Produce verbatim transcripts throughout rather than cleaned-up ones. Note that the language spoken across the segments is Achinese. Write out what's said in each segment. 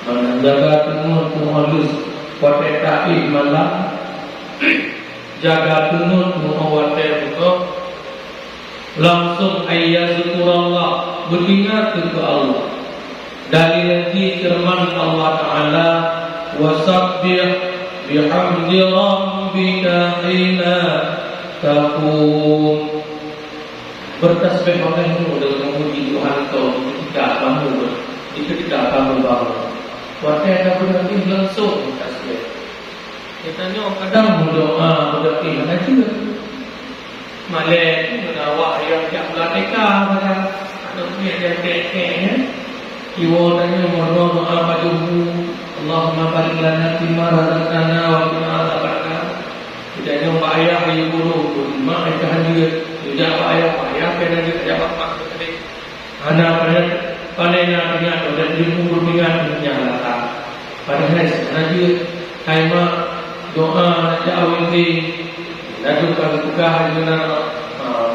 Jaga teungeut tu'oh lus watée taéh malam, jaga teungeut tu'oh watée beutôi, langsong ayyazkurallah, beuingat keu Allah. Dalil jih feureuman Allah Ta'ala, "Wasabbih bihamdi rabbika hina taqum." Bertasbih olehmu dan memuji Tuhan kau di ketika kamu ber-, di ketika kamu bangun. Watée ka beudôh langsong bertasbih. Geutanyoe kadang meudoa beudôh hana jeuet. Malée ngon awak ayah jak meulateka sagai. Aneuk miet jak kek-kek, ya. Iwoe tanyoe meudoa doa pajoh bu, "Allahumma barik lana fima razaqtana wa qina adzabannar." Geutanyoe bak ayah ayue guru, mak ayah hanjeuet. Geujak bak ayah, bak ayah keu hanjeuet, jak bak mak keu teuléh. Hana pane-, pane na teuingat, dan jeuet peuingat nyan rata. Padahai hana jeuet, hai mak, doa na jak awai, ladôm ka geupeugah lagée na, ha,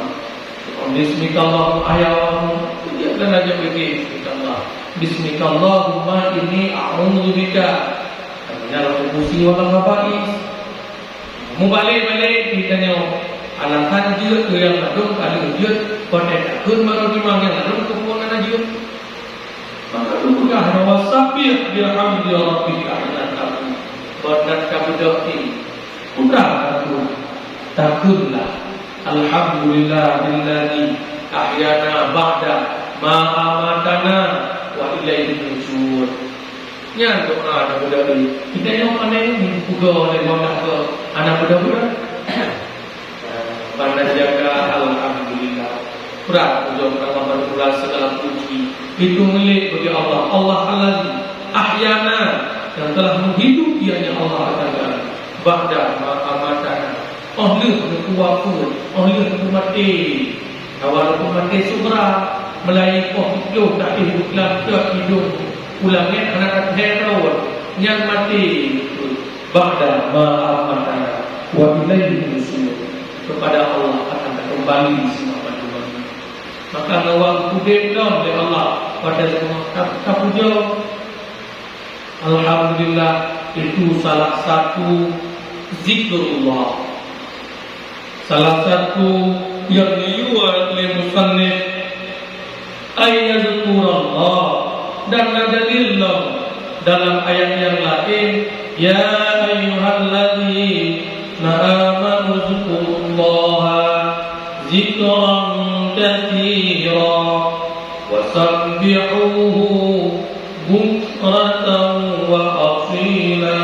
"Bismikallahumma ahya wa amutu." Jeuet dan laju mikir, "Bismikallahumma inni a'udzubika minal khubusi wal khaba'is." Mubalek-balek geutanyoe alasan jeuet keu nyang ladôm ka lheueh jeuet, watée takheun baru timang nyang ladôm keu buet hana jeuet. Maka geupeugah, "Wasabbih bihamdi rabbika hina taqum." Ban ka beudôh pih, peugah takheun, takheunlah, "Alhamdulillahilladzi ahyana ba'da ma amatana wa ilaihin nusyur." Nyan doa aneuk muda tadi. Kita nyang pandai ni, peugah lé bak aneuk muda, aneuk muda-muda. Pandai jaga, alhamdulillah. Brat pujoe Allah, brat segala puji. Itu milik bagi Allah. Allah alladzi ahyana, yang telah menghidupi hanya Allah Ta'ala. Ba'da ma amatana. Óh lheueh neupeuwafeuet, óh lheueh neupeumaté. Awak neupeumaté sugra, meulayeue poh siplôh taéh buklam cot idong u langét hana tathèe rot, nyan maté. Ba'da ma amatana wa ilaihin nusyur. Kepada Allah akan takeumbali simak banmandum. Maka awak udép lom lé Allah pada seumah tap-, tapujoe. Alhamdulillah, itu salah satu zikrullah. Salah satu nyang jiyue lé musannif, ayyazkurallah, dan na dalil lom dalam ayat nyang laén, "Ya ayyuhalladzina amanu zkurullaha zikran katsira wasabbihuhu bukratan wa asila."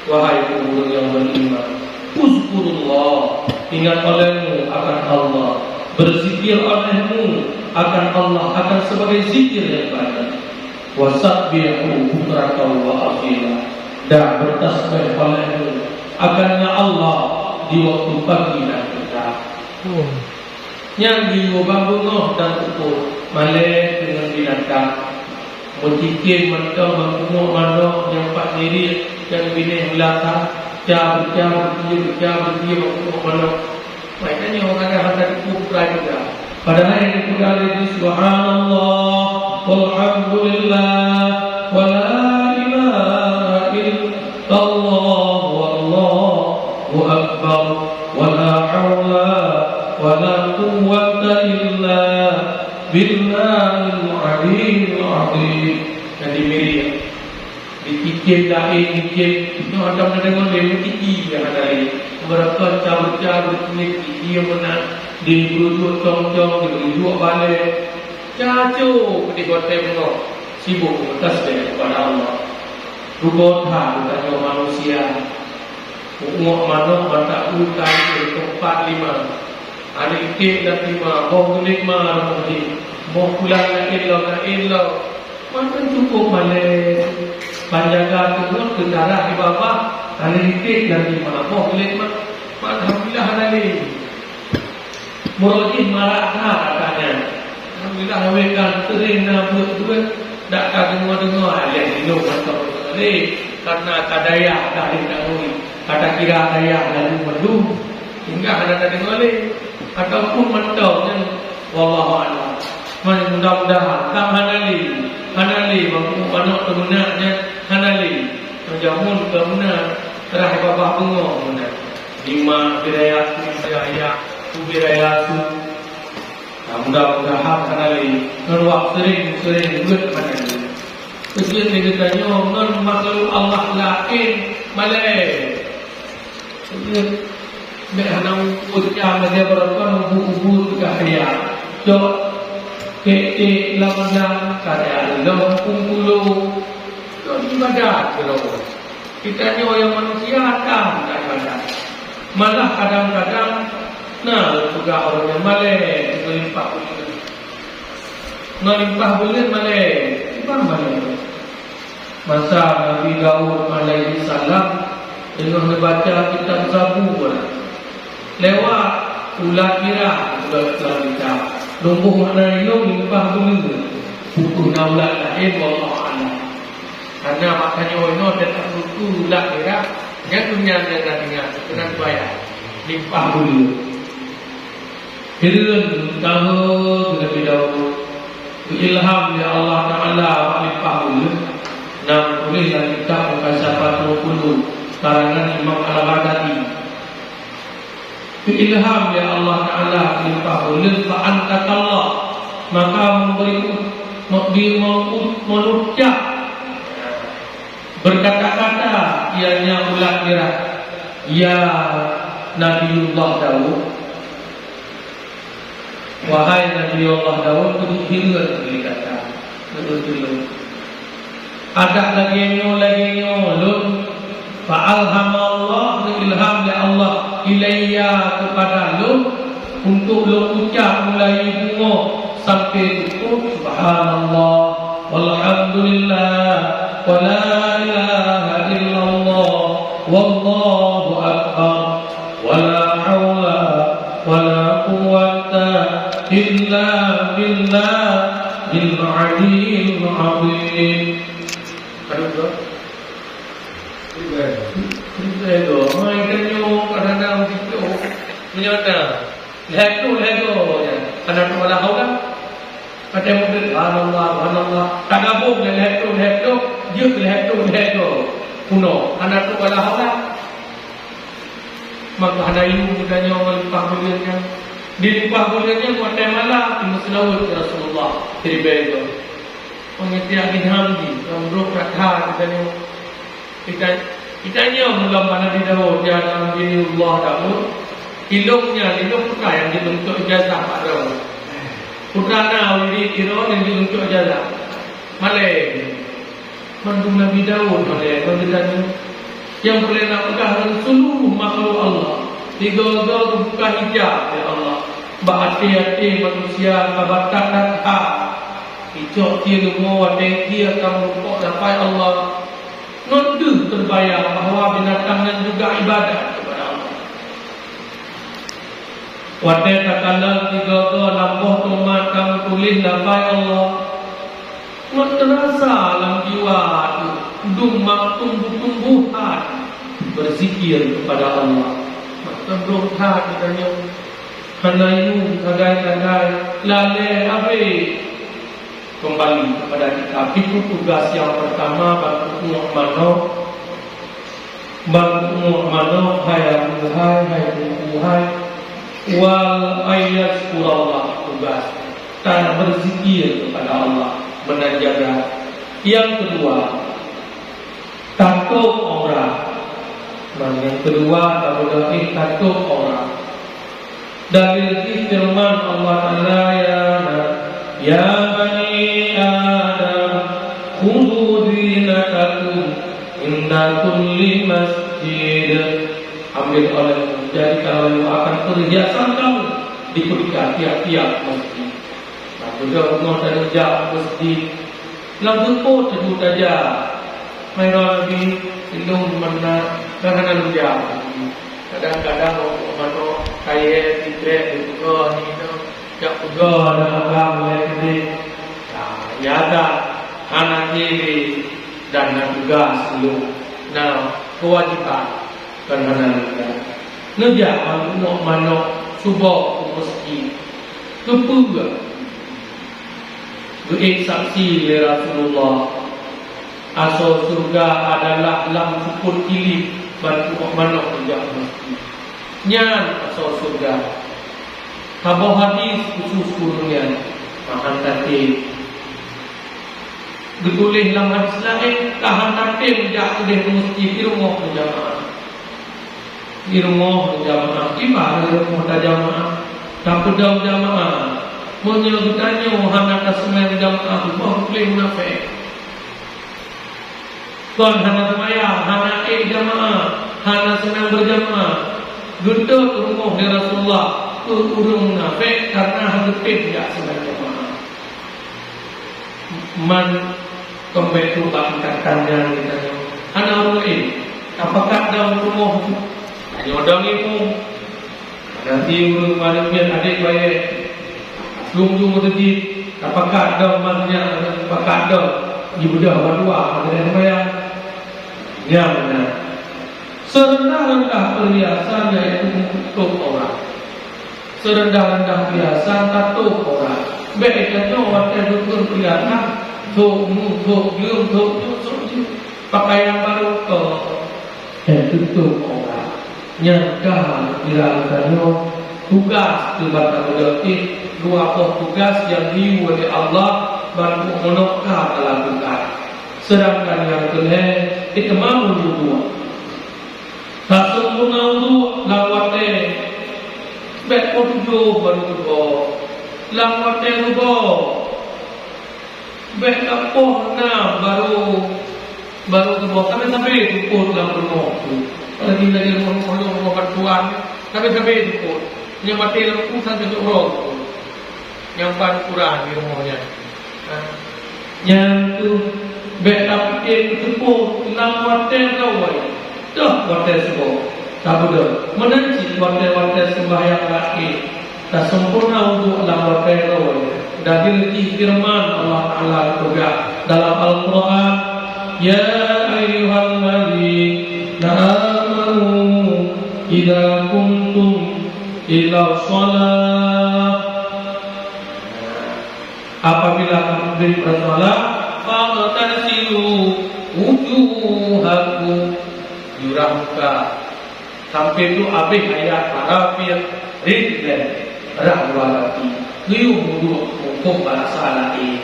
Wahai ureuëng nyang beriman, uzkurullah, ingat olehmu akan Allah, berzikir olehmu akan Allah akan sebagai zikir yang banyak. Wasabbihu bukratan wa asila, dan bertasbih olehmu akannya Allah di waktu pagi dan petang. Nyan jiyue bak beungoh dan teupot, malée deungon binatang. Meucikiem mantong bak beungoh manok nyang pat niriek nyang binéh beulakang, ca beuca beucie, beuca beucie bak beungoh manok. Makajih nyoe kadang hana teupeu peue juga. Padahai dipeugah lé jih, "Subhanallah, walhamdulillah, wa la ilaha illallah, wallahu akbar, wa la haula wa la quwwata illa billahil aliyyil azim." Jadi mirip. Dicicém laén, cicém. Nyoe hana tadeungoe lé, meutiki nyang hana lé. Beureukat cabeuet-cabeuet, meutiki nyang meunan. Dibeurujuk cong-cong, dibeurujuk balée. Caco keudeh watée beungoh, sibok meutasbih keupada Allah. Rugoe that geutanyoe manusia. Ukeue manok mata utai teumpat lima. Aneuk iték lam lima, boh geulék ma rumoh jih. Boh pulang laén lom, laén lom. Mantong cukup malée. Ban jaga teungoh keu darah di babah, hana iték lagi ma boh geulék ma. Alhamdulillah hana lé. Meurok jih marak that katanya. Alhamdulillah, awai ka teuréh na buet-buet, dak ka deungoe-deungoe, aleh minong mantong lé. Karena ka dayah dah di tanggui, ka takira dayah lalu mandum. Sehingga hana tadeungoe lé. Ataupun mantong nyan, wallahu a'lam. Mudah-mudahan ka hana lé, hana lé bak manok Meunan nyan hana lé. Jameun ka meunan, rhah babah beungoh meunan. Nima beu raya su, beu raya, beu raya su. Nah, mudah-mudahan hana lé. Ngon wak sering-sering buet meunan. Keujeut lé geutanyoe ngon makhluk Allah laén malée. Bèk hana ucam lagèe barokon ubu-ubu teuka kaya. Cok kèk-kèk lam dan kaya lom pungkulo. Cok ibadat keudroe. Geutanyoe nyang manusia tan ibadat. Malah kadang-kadang na lôn peugah ureueng nyang malèe ngon limpah buleuen. Ngon limpah buleuen malèe, iban malèe. Masa Nabi Daud alaihissalam teungoh neubaca kitab Zabur, lewat ulat mirah, ulat lam kitab. Lôn boh makna ilôn limpah buleuen. Putôh na ulat laén, wallahu a'lam. Karena bak tanyoe inoe teutab buku ulat mirah, nyang donya nyang na tinggai, keunan bayar. Limpah buleuen. Hireuen tahe Nabi Daud, geuilham lé Allah Taala bak limpah buleuen, na geutuléh lam kitab Mukasyafatul Qulub, karangan Imam Al-Baghdadi. Geuilham lé Allah Taala bak limpah buleuen, fa antaqallah, maka memberi u-, memberi, mengucap, berkata-kata, ianya ulat mirah, ya Nabiullah Daud. Wahai Nabi Allah Daud, keuneuk hireuen lé gata, keuneuk tulông. Adak lagèe nyoe, lagèe nyoe lôn, fa alhamallah, geuilham lé Allah, ilayya, keupada lôn, untuk lôn ucap mulai beungoh sampai teupeu, subhanallah, walhamdulillah, wa la ilaha illallah, wallahu akbar. Wala haula wala quwwata illa billahil aliyyil azim. Aduh, tu. Ribet tu. Mai tanyoe kadang-kadang gitu. Meunyoe na. Lhèe tu, lhèe tu. Hana tu wala haula. Watèe meuteun, subhanallah, subhanallah. Tagabong lhèe-lhèe trôk, lhèe trôk, jeuet lhèe trôk, lhèe trôk. Peunoh, hana trôk wala haula. Maka hana yum geutanyoe ngon limpah buleuen nyan. Di limpah buleuen nyan watèe malam, imeuseulaweuet keu Rasulullah, siribèe goe. Meunyoe tiak ilham jih, lam brôk that-that geutanyoe. Kita, kita nyoe lom bak Nabi Daud, ya Nabiullah Daud, ilôn nyan, ilôn peue nyang jileuncok ijazah bak droe. Peue na wirid droe nyang jileuncok ijazah. Malèe. Mandum Nabi Daud malèe, ngon geutanyoe. Nyang peureulèe na peugah ngon seuluruh makhluk Allah. Tiga-tiga geubuka hijab, ya Allah. Bak até-até manusia ka batat that-that. Icok tie leumo watèe tie ka meurukok lafai Allah. Ngon deuh teubayang bahwa binatang nyan juga ibadat keupada Allah. Watèe takalon tiga-tiga lam boh tomat ka meutuléh lafai Allah, ngon teurasa lam jiwa teuh dum maktum beutumboh that beuzikir keupada Allah. Mantong brôk that geutanyoe. Hana yum sagai-sagai, lalè habéh. Kembali kepada kita, itu tugas yang pertama, bantu umat manok, bantu umat manok, hai abu hai, hai teungku hai, wal ayazkurallah, tugas kita berzikir kepada Allah, menjaga. Yang kedua, tatôp aurat. Dan yang kedua, tabeudôh eh tatôp aurat. Dalil jih firman Allah Taala, ya na-, ya bani Adam, khudhu zinatakum inda kulli masjid. Ambil oleh, jadikan oleh akan perhiasan kamu di ketika tiap-tiap masjid. Nah, beudôh rumoh dan jak masjid. Lam teupot teujeuet tajak. Hai Nabi, ilôn meunan, kan hana lôn jak. Kadang-kadang manok kayèe, sitrek, dipeugah nyan, jak peugah aneuk agam lé keudeh. Nah, nyata hana kiri dan na tugas ilôn. Nah, kewajiban kan hana lôn jak. Neujak manok-manok suboh u meuseujid. Keupeue? Geuék saksi lé Rasulullah. Asoe syeuruga adalah lam seupôt kilib ban peuet manok ijak meusti. Nyan asoe syeuruga. Saboh hadis khusus keu ureuëng nyan, meuhan tatem. Geutuléh lam hadis laén, ka han tatem jak udeh meusti di rumoh beujamaah. Di rumoh beujamaah, di rumoh tajamaah, tapeudong jamaah. Meunyoe geutanyoe hana taseumang jamaah, rumoh geutuléh munafék. Kon hana seumayang, hana ék jamaah, hana seunang beujamaah. Geuteuet rumoh lé Rasulullah keu ureuëng munafék kareuna hana geutem jak seunang jamaah. Man keumbék tu bak angkatan nyan geutanyoe. Hana ureuëng laén. Tapakat dong rumoh tu. Tanyoe dong imeum. Nanti ureuëng malam nyan adék bayée. Lung ju meuseujid, tapakat dong mas nyan, tapakat dong. Jibeudôh bandua, hana seumayang. Nyan meunan. Seureundah-reundah peuhiasan yaitu meutôp aurat. Seureundah-reundah peuhiasan tatôp aurat. Bék geutanyoe watée geukheun peuhiasan, thôk mu, thôk gleueng, thôk nyoe, thôk jih. Pakaian barô, thôk. Eh, tutôp aurat. Nyan ka kira geutanyoe tugaih keu ban tapeugah pih dua boh tugaih nyang geuyue lé Allah ban peuet manok ka talakukan. Seudangkan nyang keu lhée, itamamul wudu'. Taseumpurna wudu' lam watée bék poh tujoh barô teuboh. Lam watée teuboh. Bék ka poh nam barô, barô teuboh, sabe-sabe teupeue lam rumoh tu. Lagi-lagi rumoh-rumoh lôn, rumoh bantuan, sabe-sabe teupeue. Nyang maté lampu sampoe uroe tu. Nyang ban ukuran di rumoh nyan. Ha. Nyan tu, bék tapike teupeue lam watée gawai. Toh watée suboh, tabeudôh. Meunan cit watée-watée seumbahyang rakyat, taseumpurna wudu' lam watée droe. Dalil jih feureuman Allah Taala geupeugah dalam Al-Qur'an, "Ya ayyuhalladzina amanu idza qumtum ila shalah." Apabila kamu berdiri pada salat, "Faghsilu wujuhakum." Jurah muka. Sampai tu habéh ayat para fir ridlen rah dua kaki. Geuyue wudu' muphom bahasa laén.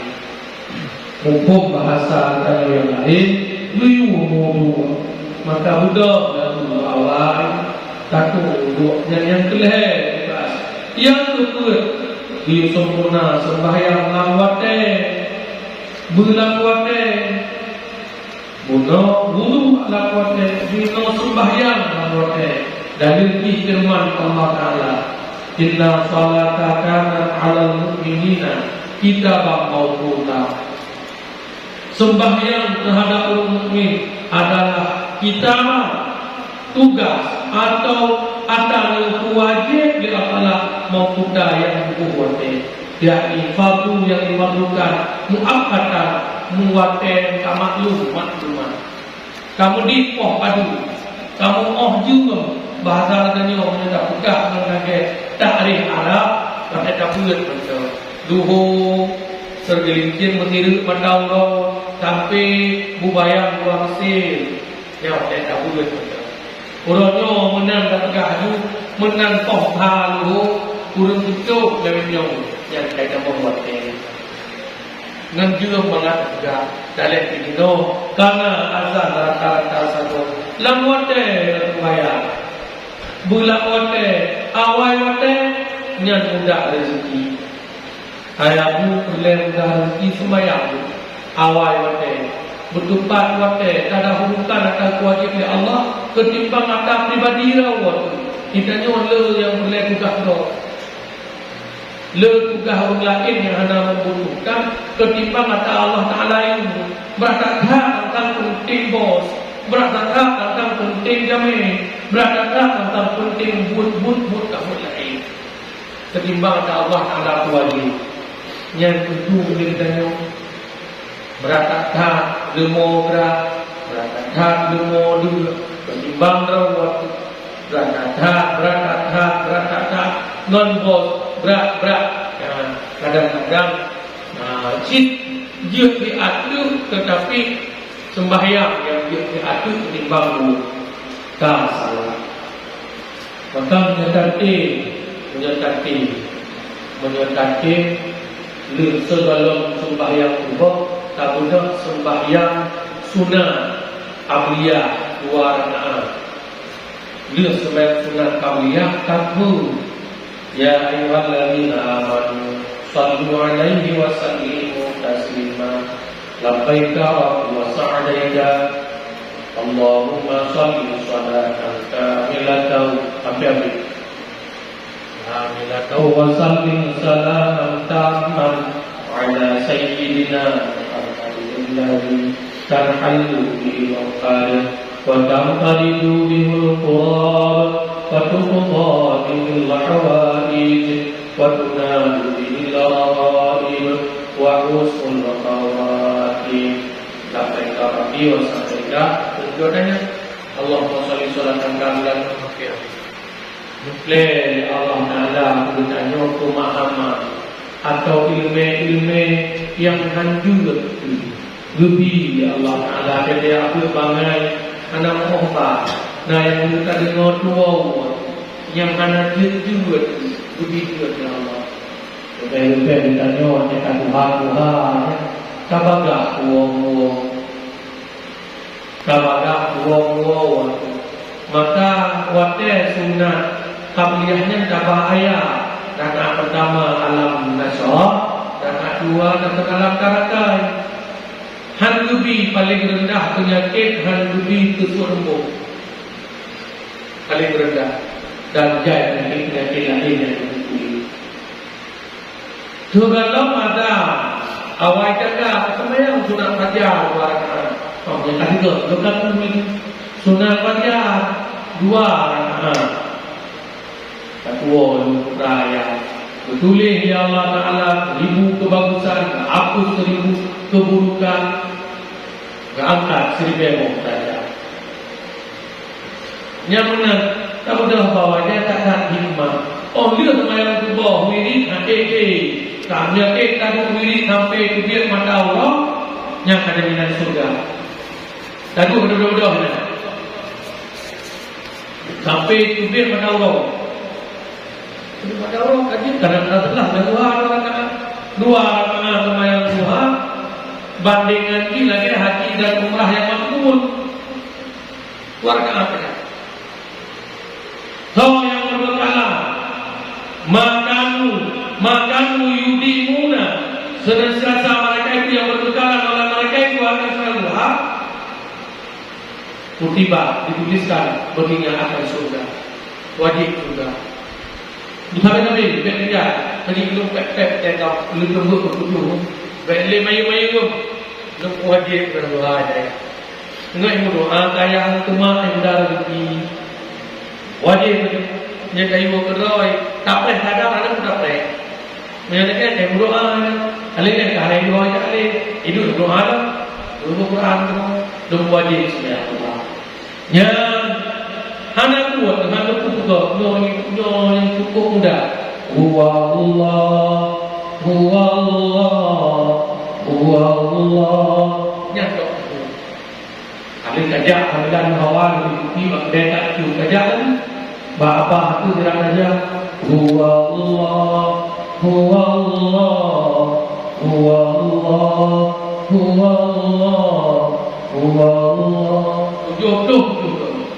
Muphom bahasa tanyoe nyang laén, geuyue wudu'. Maka beudôh lam wudu' awai, takue wudu' nyan nyang keu lhée beubaih. Nyang keu peuet, geuyue sempurna seumbahyang lam watée. Beulam watée. Bunoe wudu' lam watée, bunoe seumbahyang lam watée. Dalil jih feureuman Allah Taala, "Inna shalata kanat 'alal mu'minina kitaban mauquta." Seumbahyang teuhadap ureuëng mukmin adalah kitaban, tugaih atau ata nyang peuwajéb lé Allah Taala mauquta nyang geuboh watée, yakni fardu nyang difardukan muakkatan, meuwatée ka maklum, maklumat. Ka meudit poh padum, ka meu'oh jeuem, bahasa geutanyoe meunyoe tapeugah ngon lagée takrif Arab, watée tabeuet mantong. Duhô, seugeulincien meusireuk mata uroe, sampoe bubayang dua meusén. Nyoe watée tabeuet mantong. Uroe nyoe meunan tapeugah aju, meunan poh pha luhô, ureuëng teucôb lawét nyoe nyang ka jitamong watée. Ngon jeuem mangat teuga, daleh jinoe kana azan rata-rata sagoe lam watée seumayang. Beulam watée, awai watée, nyan mudah rezeki. Hai Abu, peureulée mudah rezeki seumayang awai watée, beutupat watée, tadahulukan ata kuwajéb lé Allah keutimbang ata pribadi rawot. Geutanyoe le nyang peureulée tugaih droe. Le tugaih ureuëng laén nyang hana membutuhkan keutimbang ata Allah Taala ilmu. Brat that-that teuntang peunteng bos, brat that-that teuntang peunteng jamé, brat that-that teuntang peunteng buet-buet buet kamoe laén keutimbang ata Allah Taala tuwajéb. Nyan keuh tu meunyoe geutanyoe Brat that-that leumo brat, brat that-that leumo deuek, keutimbang droe, brat that-that, brat that-that, brat that-that, ngon bos, brat, brat. Nah, kadang-kadang, nah, cit jeuet diatur, tetapi Seumbahyang nyang jeuet keu ateueh ketimbang luwah, ka salah. Maka meunyoe tatem, meunyoe tatem, meunyoe tatem, lheueh sigohlom seumbahyang suboh, tabeudôh seumbahyang sunat qabliyah dua rakaat. Lheueh seumbahyang sunat qabliyah, takbir. Ya ayyuhalladzina amanu, sallu alaihi wa sallimu taslima. Labbaika Rabbi wa sa'daika. Allahumma salli salatan kamilatan. Habis-habis. Kamilatan. Wa sallim salaman tamman ala sayyidina Muhammadin alladzi tanhallu bihil uqad wa tanqaridu bihil qurab wa tuqda bihil hawaij wa tunalu bihil raghaib wa husnul khawatim. Labbaika Rabbi wa sa'daika. Tujuannya, Allahumma shalli sholatan kamilatan. Oke. Lé Allah Taala geutanyoe peumahaman atau ileumé-ileumé nyang hán jeuet geubi lé Allah Taala, jadi abeuet bangai hana meuoh ba, na nyang geutanyoe tuwoe nyang hana jeuet-jeuet geubi jeuet lé Allah. Leubeh-leubeh geutanyoe nyang ka tuha-tuha, ka bagah tuwoe-tuwoe. Ka bagah tuwoe-tuwoe. Maka watée sunat qabliyah nyan taba ayat, rakaat peurtama Alam Nasyrah, rakaat dua Laqad Alam Tara kai. Hán geubi paléng reundah peunyakét, hán geubi teuseuet reumbong. Paléng reundah. Dan jai peunyakét-peunyakét laén nyang geubi. Sigohlom ada awai jaga seumayang sunat fajar dua rakaat. Oh, nyang ka tiga, bukan sunat fajar dua rakaat. Takwa raya. Geutuléh lé Allah Taala seribu keubagusan, geuhapus seribu keuburukan, geuangkat siribée boh darajat. Nyang meunan, tabeudôh bahwa nyan that-that hikmah. Óh lheueh seumayang suboh wirid, akhé-akhé, ka meunyoe ka duek wirid sampoe teubiet mata uroe, nyan ka jaminan syeuruga. Taduek beudôh-beudôh nyan. Sampoe teubiet mata uroe. Teubiet mata uroe ka jeuet, kadang-kadang seuteulah lam duha dua rakaat. Dua rakaat seumayang duha, bandéngan jih lagée haji dan umrah nyang makbul. Dua rakaat saja. Soe nyang beubekala, ma kanu, ma kanu yudimuna, seunantiasa mereka itu yang berbekala oleh mereka itu akan selalu hak, kutiba, dituliskan baginya akan surga. Wajib surga. Sabe-sabe, bèk teuga, tadi lôn pép-pép teuga, lôn teumbok keu tujoh. Bèk lé mayeueng-mayeueng lôn. Lôn wajéb keu doa jai. Ingat meudoa kaya teuma nyang mudah rezeki. Wajéb nyan kayue keudroe, tapreh sadar ada pun tapreh. Meunyoe lagèe nyan meudoa nyan, alèh nyan ka hai doa jak lé. Iduek doa dah. Guru Quran tu, lôn wajéb seumbahyang doa. Nyan hana kuat, hana kuat, nyoe, nyoe nyang cukup mudah. Huwallah, huwallah, huwallah. Nyan tok. Habis kajak, habis hawa, habis kupi, bak kedai tak cu kajak kan. Bak abah tu jalan aja. Huwallah, huwallah, huwallah, huwallah, huwallah. Tujuh puluh, tujuh puluh.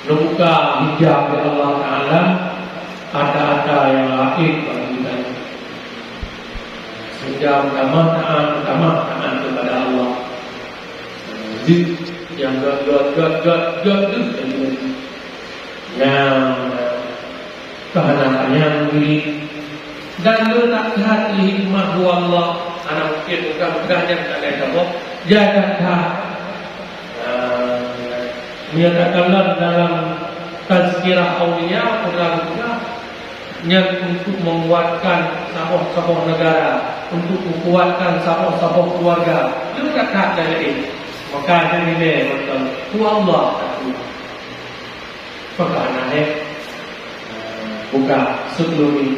Neubuka hijab lé Allah Taala, ata-ata nyang laén bagi geutanyoe. Sehingga meutamah taát, meutamah taát kepada Allah. Jeuet nyang gét, gét, gét, gét, gét, gét, nyang Keuhana panyang diri. Dan le that-that hikmah bu Allah, hana mungken mudah-mudahan nyan ka lheueh saboh. Jai that-that. Nah, meunyoe takalon dalam Tazkirah Aulia, peue guna nyan untuk menguatkan saboh-saboh negara, untuk menguatkan saboh-saboh keluarga. Le that-that dan lain. Maka nyan nilai beutôi. Bu Allah satu. Pakon hana hék? Buka, seukeulumi.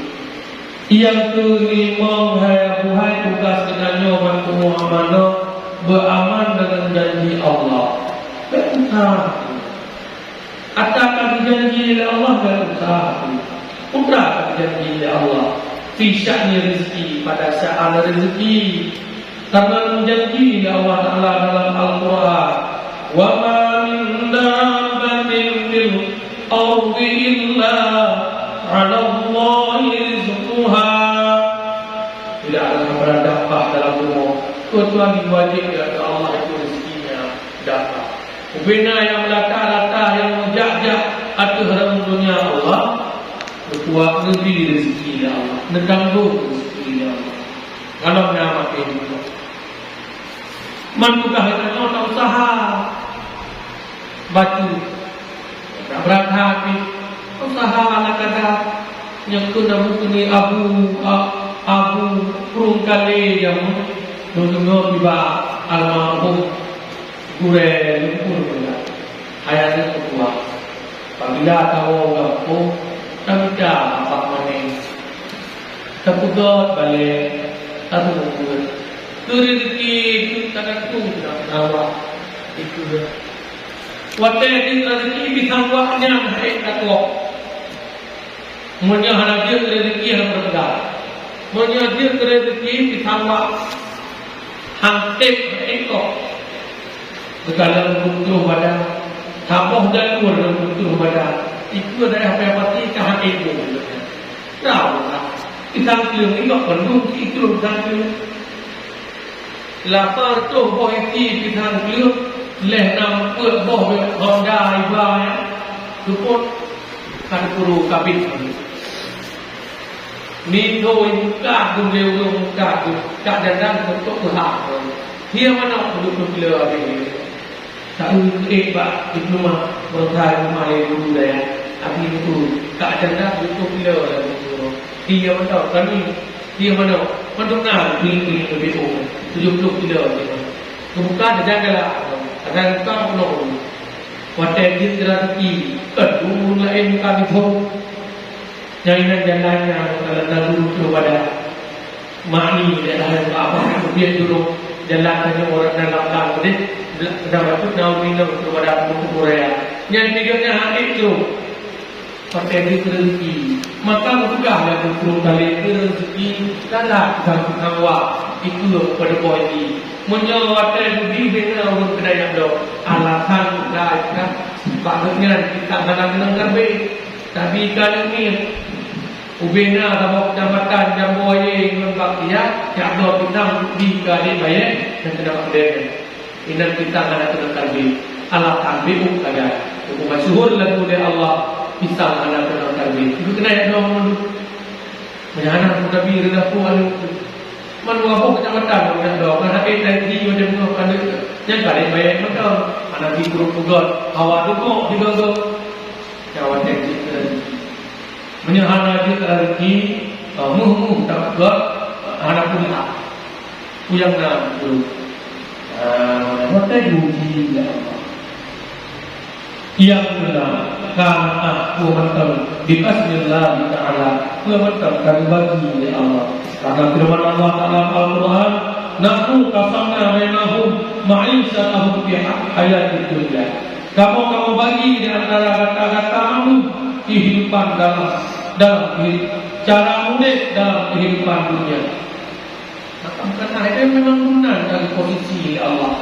Nyang keulimong, hai Abu hai, tugaih geutanyoe ban umu amanah, Beuaman deungon janji Allah. Bèk usah. Ata ka geujanji lé Allah, bèk usah. Peue ka geujanji lé Allah? Fi sya'ni rizki, pada sya'an rezeki. Karena geujanji lé Allah Taala dalam Al-Quran, "Wa ma min dabbatin fil ardi illa 'alallahi rizquha." Tidak ada kepada dabbah dalam bumoe kecuali wajib di atas Allah itu rezekinya dabbah. Ubena nyang meulata-lata, nyang meujak-jak ateueh rhueng donya Allah, geukuat, geubri rezeki lé Allah, neutanggong rezeki lé Allah. Kalau na maté dunia. Man tugaih geutanyoe ta useuha. Bacut. Dak brat hati. Useuha ala kadar. Nyang keu na bukeuneuk abu, a-, abu krueng kalé nyang deungoe-deungoe piba almarhum gurèe lumpur peugah. Ayah nyan meutuah. Apabila tawoe gampông, tamita bapak mané. Tapeugöt balèe, tapeugöt. Keu rezeki tu tadatu dak rawa. Itu dah. Watèe jeuet rezeki pisang wak nyan hai ka tuok. Meunyoe hana jeuet rezeki hana peureuga. Meunyoe jeuet rezeki pisang wak han tép hai tuok. Geukalon butroh badan, saboh jalur lam butroh badan. Itu adalah apa yang pasti ka han tép. Tahu lah. Pisang kleueng ni kok penuh itu pisang kleueng. Lapan reutôh boh isi pisang kleueng, lhèe nam peuet boh Honda iba nyan, seupôt ka teupuru kabit. Mintô ibuka geuh lé ureueng muka geuh, ka dandan untuk peuhah. Dia mana untuk peuglè habéh. Tapi ék bak diploma, beureukat rumah lé guru dayah, abi guru, ka dandan untuk peuglè lé guru. Dia mana kami Di mana? Mandum na keulieng-keulieng B O, tujoh ploh kilo. Geubuka dan galak, akan buka penuh. Watèe jeuet rezeki, kan ureueng laén ka geuthon. Nyang inan jalan nyan dalam lagu tu pada makni daerah yang apa, kemudian dulu jalan hanya orang dalam gang deh, dalam tu nawi nang tu pada buku Korea. Nyang tiga nya hati tu. Pakai duit rezeki. Maka geupeugah lé geupeue kali keu rezeki, galak dan peukawa, ikeu pada boh jih. Meunyoe watèe geubri bina ureueng keudayah lom, alasan ka ikat, bak gobnyan kita hana keunong tarbet. Tapi ka leumeh, ubena saboh keucamatan jambo aye ngon bak dia, jak bloe pinang di ka adek bayèe dan keuneuk bak dèe. Inan pisang hana keunong tarbet. Alah tarbet u sagai. Teuma masyhur lagu lé Allah, pisang hana keunong tarbet. Ibu keuneuk ayat dua meunurut. Meunyoe hana keunong tarbet, reudah pun anu. Man dua boh keucamatan meunyoe dua. Kan hati tadi macam tu, kan dia. Nyang kali bayar macam. Mana di grup peugöt. Hawa dukung, digogok. Nyawa janji rezeki. Meunyoe hana jeuet rezeki, eh, muh-muh tapeugah, eh, hana peue hak. Peue nyang na dulu. Ah, watèe diuji lé Allah. Nyang na ka, ah, peue mantong, bi fadlillah taala, peue mantong ka geubagi lé Allah. Karena firman Allah Taala dalam Al-Quran, "Nahnu qasamna bainahum ma'isyatahum fil hayatid dunya." Kamoe, kamoe bagi di antara gata-gata manusia kehidupan dalam, dalam kehidupan, cara udép dalam kehidupan dunia. Maka bukan akhirnya memang guna dari posisi Allah.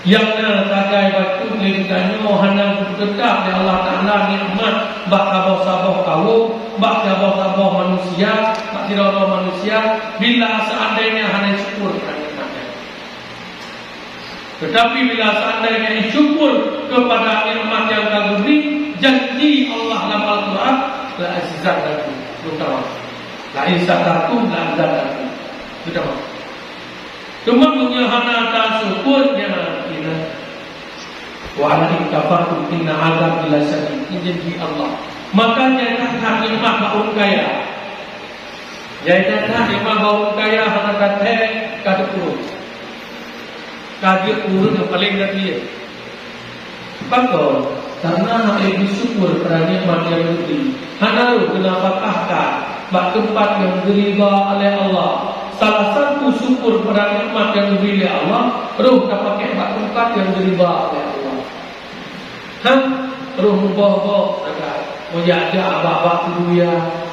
Yang na sagai bacut lé geutanyoe hana geupeugah lé Allah Taala nikmat bak saboh-saboh kaum, bak saboh-saboh manusia, bak sidroe manusia, bila seandainya hana syukur terhadap nikmat nyan. Tetapi bila seandainya syukur kepada nikmat yang ka geubri, janji Allah dalam Al-Quran, "La azidannakum." Terutama. "La in syakartum la azidannakum." Terutama. Cuma meunyoe hana tasyukur, nyan, "Wa la in kafartum inna azabi lasyadid." Ini janji Allah. Maka jangan nikmat bak ureueng kaya. Nyang that-that imam bak ureueng kaya hana that-that ka teupeue. Ka jeuet ureueng nyang paleng that-that. Pakon? Karena hana bersyukur terhadap nikmat nyang geubri. Hana rôh keuneuk pakat bak teumpat nyang geuriba lé Allah. Salah satu syukur pada nikmat yang diberi oleh Allah, roh tapakék bak teumpat yang diridha oleh Allah. Ha? Roh muboh-boh, mujak-jak abak-abak peuduya.